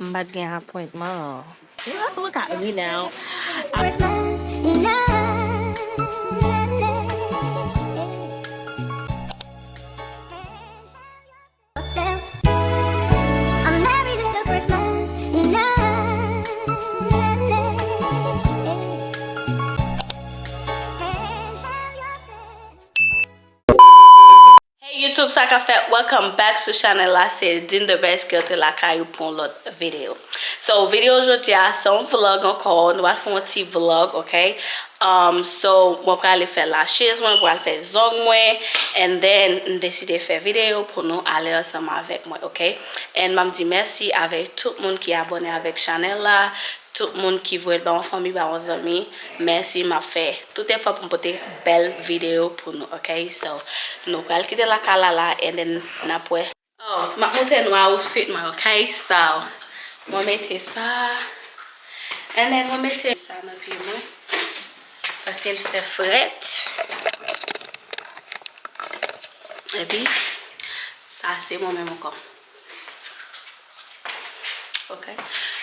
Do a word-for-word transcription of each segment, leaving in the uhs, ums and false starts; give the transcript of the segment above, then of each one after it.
M pa t gen apwentman. Mwen ka ri now. Hey YouTube, sa k ap fèt? Welcome back sou chanèl la. Se Dean the Best ki antre lakay ou pou yon lòt videyo. So, videyo jodi a, se yon vlog ankò. Nou pral fè yon ti vlog, ok? Um, so, mwen prale fè lashes mwen, mwen pral fè zong mwen, and then m deside fè videyo pou nou ale ansanm avèk mwen, ok? And m ap di mèsi avèk tout moun ki abòne avèk chanèl la, tout moun ki voye l ba yon fanmi, ba yon zanmi. Mèsi, m ap fè tout efò pou m pote bèl videyo pou nou, ok? So, nou pral kite lakay la la, and then n ap wè. Oh, m ap montre nou outfit mwen, ok? So, mwen mete sa. And then mwen mete sa nan pye mwen. Paske l fè frèt. Epi, sa se mwen menm ankò. Ok?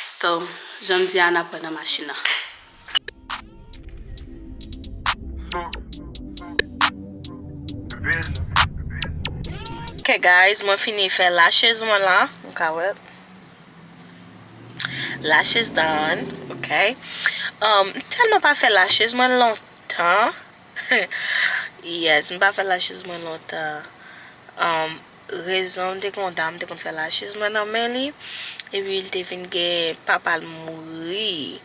So, jan m di a, n ap wè nan machin nan. Ok, guys, mwen fini fè lashes mwen la. Nou ka wè. Lashes done, ok. Um, m tèlman pa fè lashes mwen lontan. Yes, m pa fè lashes mwen lontan. Um, rezon, m te gen yon dam, m te konn fè lashes mwen nan men li. Epi, li te vin gen papa l mouri.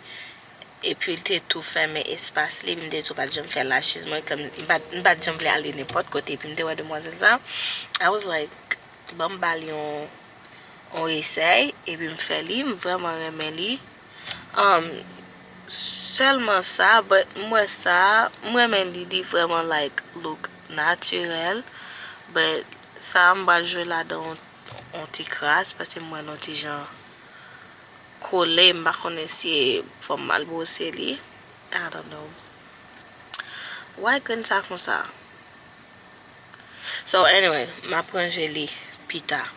Epi, li te tou fèmen espas li. Epi, m te di w pa t janm fè lashes mwen. Kòm m pa t, m pa t janm vle ale nenpòt kote. Epi, m te wè demwazèl sa. I was like, ban m ba l yon, yon esèy. Epi, m fè li. M vrèman renmen li. Um, sèlman sa, but m wè sa, m renmen li, li vrèman, like, look natirèl, but sa, m pral jwe ladan yon, yon ti kras, paske m wè l yon ti jan kole, m pa konnen si fò m mal bwose li, I don't know. Why grenn sa konsa? So, anyway, m ap ranje li pita.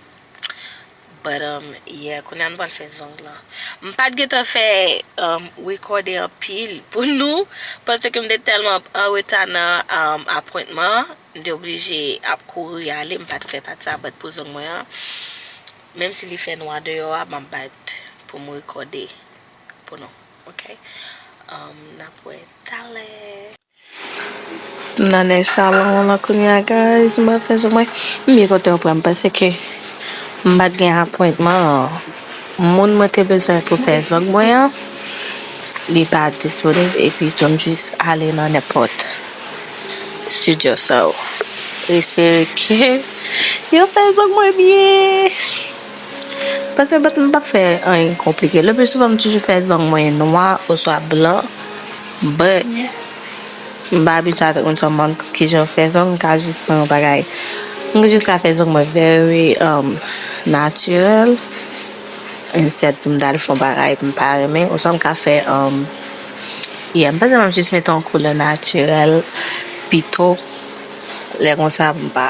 But, um, yeah, kounye a nou pral fè zong lan. M pa t gentan fè, um, rekòde anpil pou nou, paske m te tèlman an reta nan, um, apwentman, m te oblije ap kouri ale, m pa t fè pati sa, but pou zong mwen an, menm si li fè nwa deyò a, m ap bat pou m rekòde pou nou, ok? Um, n ap wè talè. M nan nè salon an la kounye a, guys. M ap fè zong mwen. M byen kontan yo pran m paske m pa t gen apwentman. Moun mwen te bezwen pou fè zong mwen an, li pa disponib, epi tou m jis ale nan nenpòt studio. So, espere ke yo fè zong mwen byen. Paske m pa, m pa fè anyen konplike. Le pli souvan, m toujou fè zong mwen nwa oswa blan. But, m pa abitye avèk moun sa, m pa konn kijan yo fè zong, m ka jis pran yon bagay. M jis ka fè zong mwen very, um, natirèl. Instead pou m t al fè yon bagay m pa renmen. Oswa m ka fè, um, yeah, m panse m ap jis mete yon koulè natirèl pito. Lè konsa, m pa,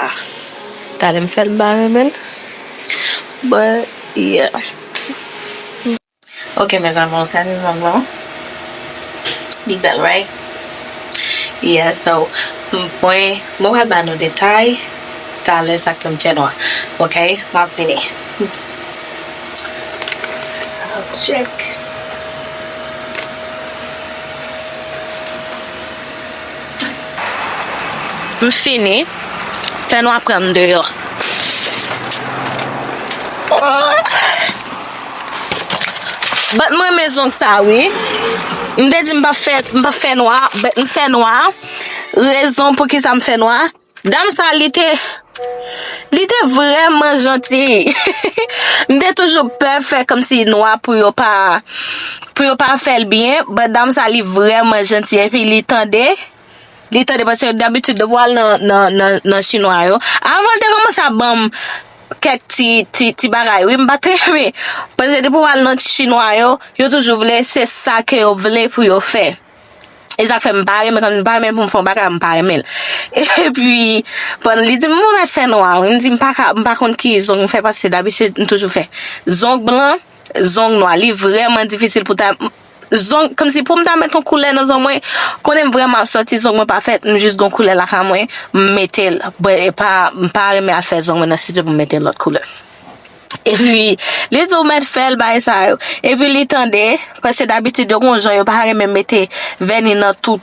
talè m fè l, m pa renmen l. But, yeah. Ok, mes amours, sa se zong lan. Li bèl, right? Yeah, so, m, mwen, mwen pral ba nou detay talè sa ke m fè nwa. Ok, m ap vini. Check. M fini. Fè nwa pran m deyò. But m renmen zong sa, wi. M te di m p ap fè, m p ap fè nwa, but m fè nwa. Rezon poukisa m fè nwa, dam sa, li te, li te vrèman janti. M te toujou pè fè kòmsi nwa pou yo pa, pou yo pa fè l byen, but dam sa, li vrèman janti, epi li tande, li tande, paske dabitid, depi w al nan, nan, nan, nan chinwa yo, avan l te kòmanse ap ban m kèk ti, ti, ti bagay, wi, m pa t renmen, paske depi w al nan chinwa yo, yo toujou vle, se sa ke yo vle pou yo fè. E sa k fè m pa renmen, kòm m pa renmen pou m fè yon bagay, m pa renmen l. Epi, pandan li di m, "Mwen mèt fè nwa, wi." M di, "M pa ka, m pa konn ki zong m fè, paske dabitid, m toujou fè zong blan." zong nwa. Li vrèman difisil pou ta zong, kòmsi pou m ta met yon koulè nan zong mwen, konnen m vrèman ap sòti, zong mwen pa fèt, m jis gon koulè lakay mwen, m mete l. But e pa, m pa renmen al fè zong mwen nan estidyo pou m mete lòt koulè. Epi, li di w mèt fè l, bagay sa yo. Epi li tande, paske dabitid yo gon jan yo pa renmen mete vèni nan tout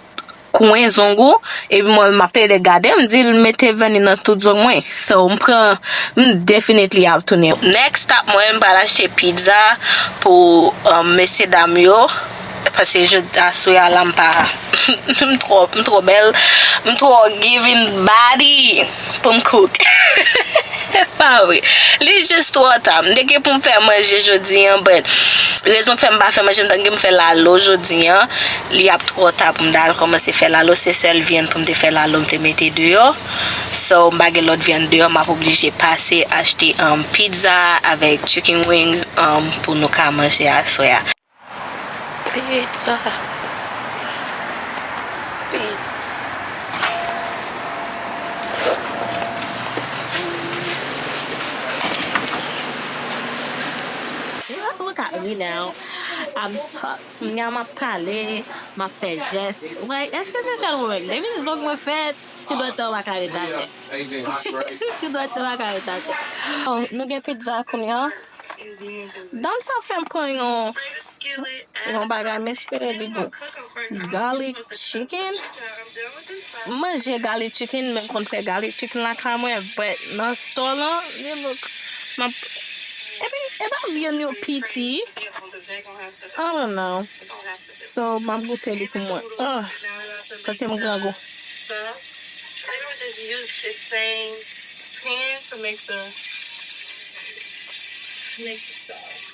kwen zong ou, epi mwen menm m ap plede gade, m di l mete vèni nan tout zong mwen. So, m pran, m definitely ap tounen. Next stop mwen, m pral achte pizza pou, um, mesye dam yo, paske jodi aswè a la m pa, m twò, m twò bèl, m twò giving body pou m cook. Pa vre. Li jis twò ta. M te gen pou m fè manje jodi an, but rezon k fè m pa fè manje, m t gen pou m fè lalo jodi an. Li ap twò ta pou m ta al kòmanse fè lalo. Se sèl vyann pou m te fè lalo m te mete deyò. So, m pa gen lòt vyann deyò, m ap oblije pase achte, um, pizza avèk chicken wings, um, pou nou ka manje aswè a. Pizza. Pi- Look at me now. I'm talk. Kounye a m ap pale, m ap fè jès. Wè, èske se sèl mwen menm? Depi zong mwen fèt, ti dwèt sa yo pa ka ret atè. Ti dwèt sa yo pa ka ret atè. Oh, nou gen pizza kounye a. Dam sa fè m pran yon, yon bagay, m espere li bon. Garlic chicken. M manje garlic chicken, men m konn fè garlic chicken lakay mwen, but nan store lan, li look, m ap, epi, e pa vyann yo piti. I don't know. So, m ap goute li pou mwen. Oh, paske m grangou. Pretty much just use the same pan to make the, make the sauce.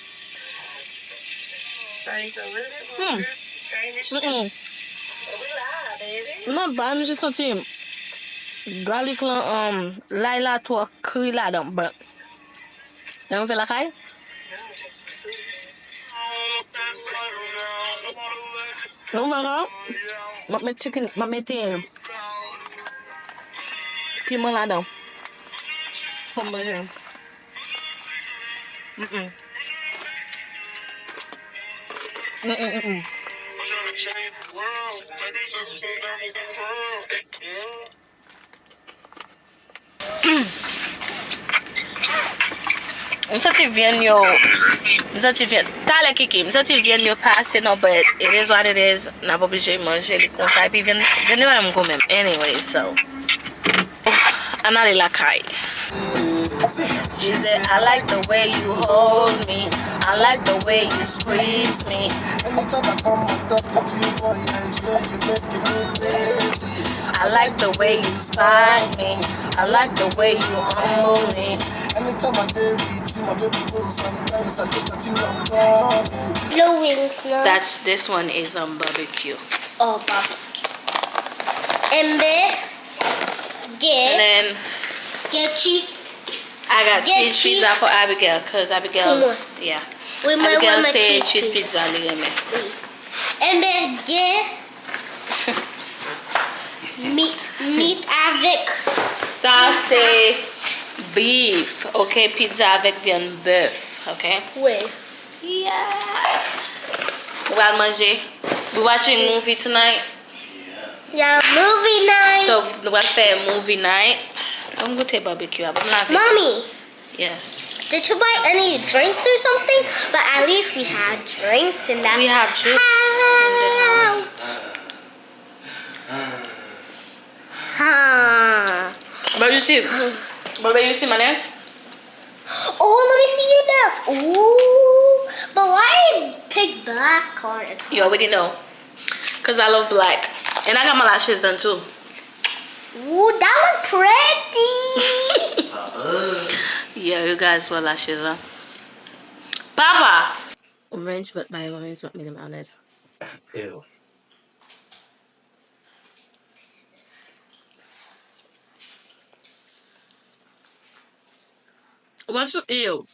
Strain it a little bit more. Hmm. Strain this shit. Mm-mm. We live, baby. Nan ba m jis santi garlic lan, um, lay la twò kri ladan, but lè m fè lakay. Ou wè la, m ap met chicken, m ap mete piman ladan. Pou m manje. Mm-mm. Mm-mm, mm-mm. M santi vyann yo, m santi vyann, talè Kiki, m santi vyann yo pa ase non, but it is what it is, n ap oblije manje li konsa, epi vyann, vyann yo pa menm gou menm, anyway, so, ann ale lakay. She said, I like the way you hold me. I like the way you squeeze me. Anytime I come on top of you, boy, I swear you making me crazy. I like the way you spy me. I like the way you humble me. Anytime I date with you, my baby girl, sometimes I think that you are coming. Blue wings, no? That's, this one is, um, barbecue. Oh, barbecue. Enben, gen, and then, gen cheese. I got cheese pizza for Abigail, 'cause Abigail, yeah. Wi, mwen renmen cheese pizza. Abigail se cheese pizza li renmen. Wi. Enben, gen meat, meat avèk. Sa se beef, ok? Pizza avèk vyann bèf, ok? Wi. Yes! Nou pral manje. We watching movie tonight. Yeah, movie night. So, nou pral fè movie night. Ban m goute barbecue a, ban m lave. Mommy. Yes. Did you buy any drinks or something? But at least we have drinks in that house. We have juice in the house. Huh. But you see, but you see my nails? Oh, let me see your nails. Ooh, but why you pick black or? You already know. 'Cause I love black. And I got my lashes done too. Ooh, that look pretty. Yeah, you guys were lashes, huh? Papa! Orange, but my orange want me to be honest. Ew. What's your ew?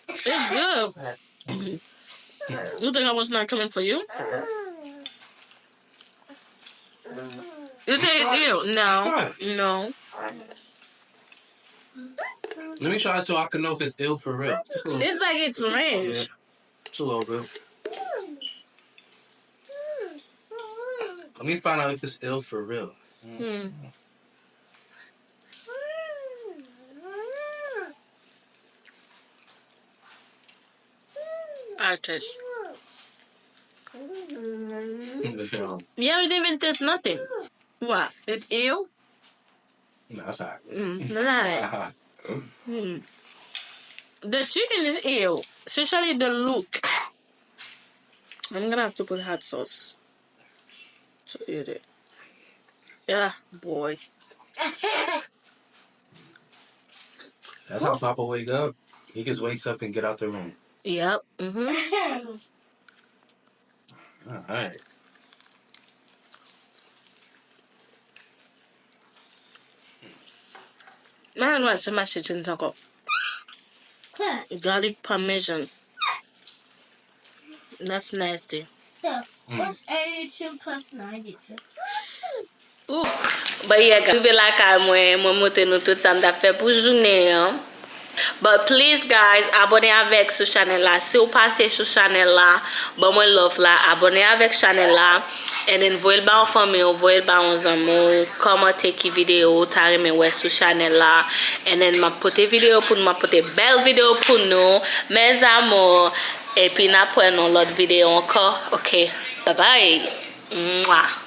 It's good. You think I was not coming for you? You say ew? No, no. Let me try it so I can know if it's ill for real. Just a little. It's like it's ranch. Yeah. Just a little bit. Let me find out if it's ill for real. Hmm. I taste. Yeah, it didn't even taste nothing. What? It's ill? No, it's alright. Mm, it's alright. Mm. The chicken is ill, especially the look. I'm gonna have to put hot sauce to eat it. Yeah, boy. That's how Papa wake up. He just wakes up and get out the room. Yep. Mm-hmm. All right. Mwen wè se mache chens ankò. Garlic parmesan. That's nasty. So, what's eighty-two plus ninety-two? Ooh. But yeah, guys, rive lakay mwen, mwen montre nou tout sa m t ap fè pou jounen an. But please guys, abòne avèk sou chanèl la. Si w pase sou chanèl la, ban mwen love la, abòne avèk chanèl la. And then voye l ba yon fanmi w, voye l ba yon zanmi w, kòmante ki videyo ou ta renmen wè sou chanèl la. And then m ap pote videyo pou nou, m ap pote bèl videyo pou nou, mes amours. Epi n ap wè nan lòt videyo ankò. Ok, bye bye. Mwah.